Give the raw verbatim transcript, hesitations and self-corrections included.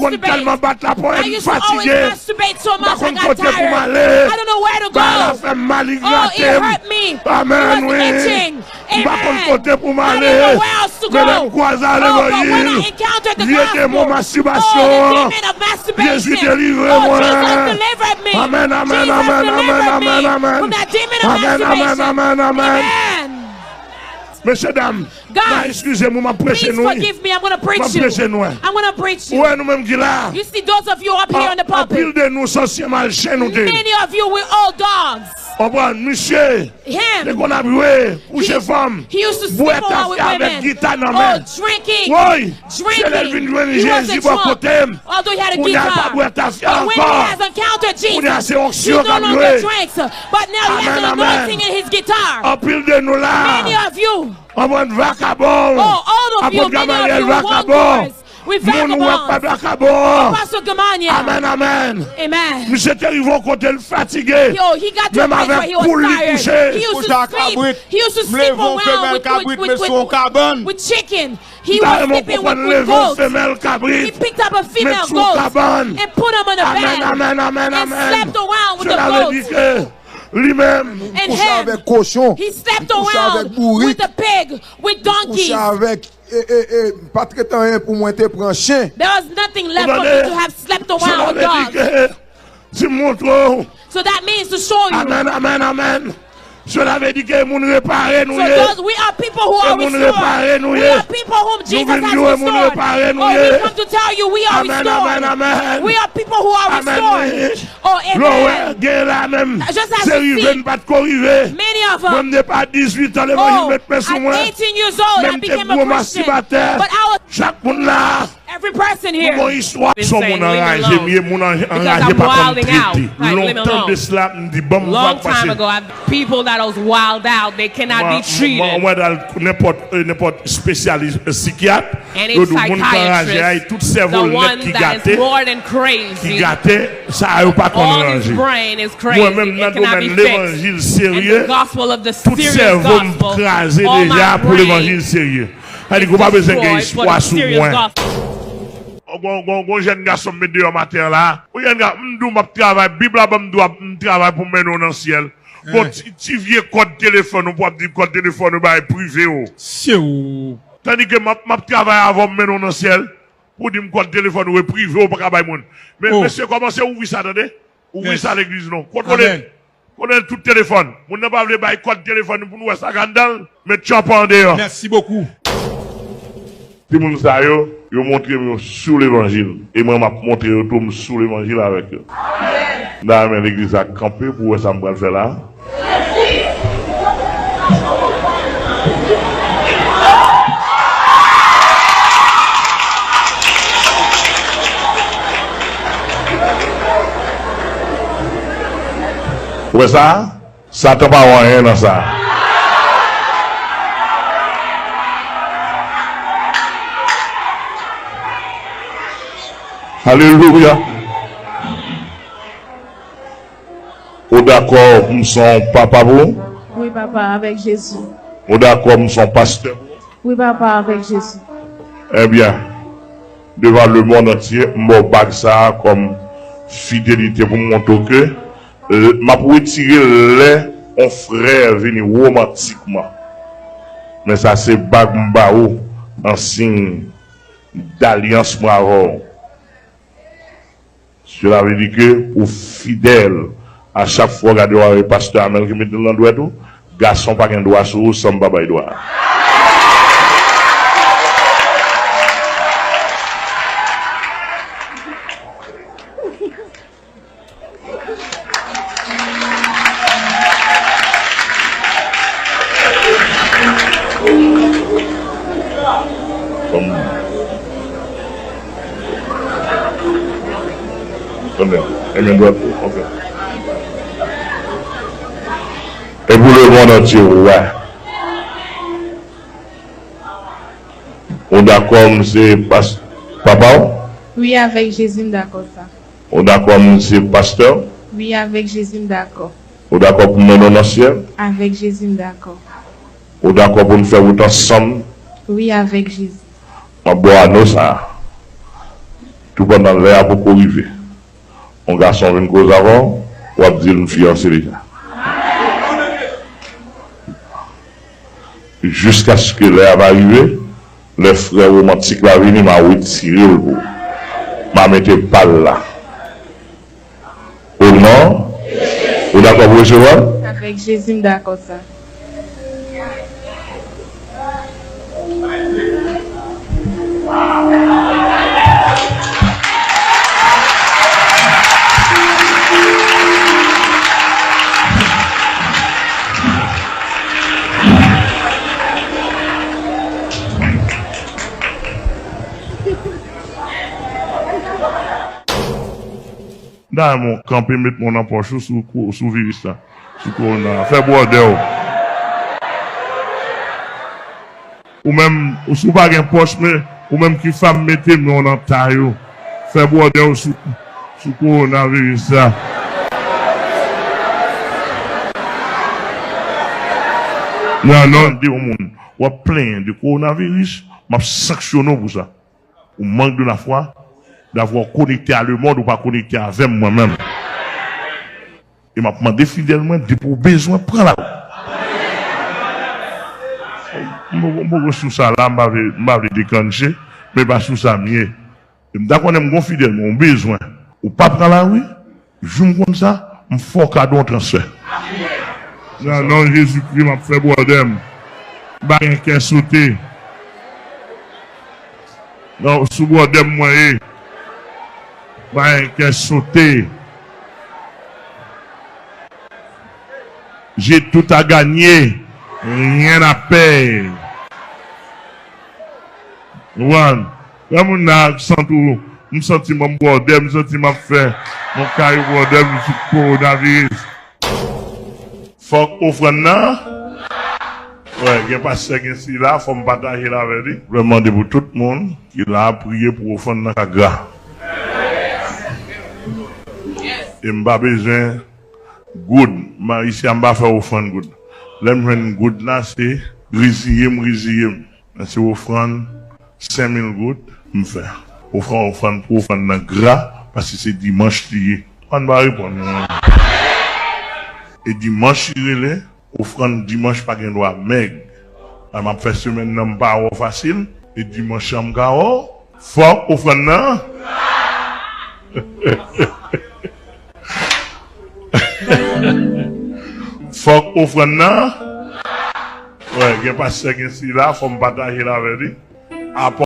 Konn tèlman bat la ponyèt, m fatige. M pa konn kote pou m ale. Bagay la fè m mal, li grate m. Amèn, wi. M pa konn kote pou m ale. Men lè m kwaze a levanjil, vye demon mastibasyon an, Jezi delivre mwen. Amèn, amèn, amèn, amèn, amèn, amèn. Amèn, amèn, amèn, amèn. Mesye dam, guys, eskize m, m ap preche nou, wi. M ap preche nou, wi. Ou wè nou menm ki la. Anpil de nou se ansyen malchen nou te ye. Konprann, misye te konn ap jwe, kouche fanm, bwè tafya avèk gita nan men. Woy! Se lè l vin jwenn Jezi bò kote m. Kounye a l pa bwè tafya ankò. Kounye a se onksyon k ap jwe. Amèn, amèn. Anpil de nou la. Anprann vakabon. Apot Gamalyèl vakabon. Moun ou wè k pa vakabon. Amèn, amèn. Misye te rive yon kote l fatige. Menm avèk poul li kouche. Kouche ak kabrit. M leve yon femèl kabrit, met sou yon kabann. M ta renmen w konprann, leve yon femèl kabrit, met sou kabann. Amèn, amèn, amèn, amèn. Cela veut dire que li menm. Kouche avèk kochon. Kouche avèk bourik. Kouche avèk, e, e, e, pa t ret anyen pou mwen te pran chen. Ou tande? Cela veut dire que, si m montre w. Amèn, amèn, amèn. Cela veut dire que e moun repare nou ye. E moun repare nou ye. Nou vin di w e moun repare nou ye. Amèn, amèn, amèn. Amèn, wi. Lè w wè gen la menm, se rive n pa t ko rive. Mwen, m depi a dizuit an, levanjil met men sou mwen. Men m te gwo masibatè. Chak moun la. Every person here. Nou gon istwa. Son moun anraje m ye, moun an- anraje pa konn trete. Lontan de sila, m di, ban m vag pase. Long time ago, I've people that was wild out, they cannot be treated. Mwen, mwen, mwen al nenpòt, eh, nenpòt espesyalis, eh, sikyat, yo di w moun k anraje a, tout sèvo l nèt ki gate, ki gate, sa a yo pa konn ranje. Mwen menm nan domèn levanjil serye, tout sèvo m kraze deja pou levanjil serye. Sa di ke w pa bezwen gen espwa sou mwen. Gon, gon, gon jèn gason m met deyò maten an la. Yon jèn ga-, m di w m ap travay, Bib la ban m dwa m travay pou m mennen w nan syèl. Gon ti, ti vye kòd telefòn ou pou w ap di kòd telefòn ou bay prive w. Tandike m ap, m ap travay avè w m mennen w nan syèl, pou w di m kòd telefòn ou e prive w pa ka bay moun. Men mesye, kòmanse ouvri sa, tande. Ouvri sa legliz nou. Kontwole. Konnen tout telefòn. Moun nan pa vle bay kòd telefòn nou pou nou wè sa k anndan l. Met tchanpan an deyò. Mèsi bokou. Timoun sa yo, yo montre m yo sou levanjil. E mwen, m ap montre yo tou m sou levanjil avèk yo. M ta renmen legliz la kanpe pou wè sa m pral fè la. Ou wè sa? Satan pa wè anyen nan sa. Alelouya. Ou dakò pou m se yon papa pou ou? Wi, papa, avèk Jezi. Ou dakò pou m se yon pastè pou ou? Wi, papa, avèk Jezi. Ebyen, devan lemonn antye, m ba w bag sa a kòm fidelite pou m montre w ke, l-, m ap retire l lè yon frè vini womantikman. Men sa se bag m ba ou an siy dalyans mwen avè w. Cela veut dire que ou fidèl. A chak fwa w gade w avèk pastè Amèl ki mete l nan dwèt ou, gason pa gen dwa sou ou san m pa bay dwa. Kòm Tande, enben dwèt ou, ok. E pou lemonn antye, wè. Ou dakò m se pas-, papa w? Wi, avèk Jezi, m dakò sa. Ou dakò m se pastè w? Wi, avèk Jezi, m dakò. Ou dakò pou m mennen w nan syèl? Avèk Jezi, m dakò. Ou dakò pou n fè wout ansanm? Wi, avèk Jezi. M ap ba w ano sa a. Toupandan lè a poko rive, yon gason vin koze avè w, w ap di l m fiyanse deja. Jiskaske lè a va rive, lè frè womantik la vini, m a retire l pou ou. M a mete pa l la. O non, ou dakò pou resevwa l? Avèk Jezi, m dakò sa. Dayè, mwen kanpe, met men w nan pòch ou sou kou-, sou viris la, sou kowona. Fè bwòdè w. Ou menm, ou, si w pa gen pòch, men ou menm ki fanm, mete men w nan tay ou. Fè bwòdè w sou, sou kowonaviris la. Nan non de yon moun, w ap plenyen de kowonaviris, m ap sanksyone w pou sa. Ou manque de la foi d'avoir connecté à le monde, ou pa konekte avè m mwen menm. E m ap mande fidèl mwen, depi w bezwen, pran lari. M poko, m poko sou sa la, m pa vle, m pa vle dekannche, men pa sou sa m ye. E m ta konnen m gon fidèl mwen, ou bezwen, ou pa pran lari, jou m konn sa, m fè w kado yon transfè. Nan non Jezikri, m ap fè bwòdè m. M pa gen kè sote. Non, sou bwòdè m mwen ye. M pa gen kè sote. J'ai tout à gagner, rien à perdre. Ou konprann? Lè moun nan ak sant ou, m santi m an bwòdè, m santi m ap fè yon kay bwòdè, m sou kowonaviris. Fòk ofrann nan. Wè, gen pastè, gen sila, fò m pataje l avè li. Mwen mande pou tout moun ki la, priye pou ofrann nan ka gra. E m pa bezwen goud. M a, isi a, m pa fè ofrann goud. Lè m jwenn goud la, se reziye m, reziye m. Men se ofrann senk mil goud m fè. Ofrann, ofrann pou ofrann nan gra, paske se dimanch li ye. Ann pa reponn mwen. E dimanch li rele, ofrann dimanch pa gen dwa mèg. Lè m ap fè semèn nan, m pa wè w fasil, e dimanch lan m ka wè w. Fòk ofrann nan. Fòk ofrann nan. Wè, gen pastè, gen sila, fò m pataje l avè li. Apò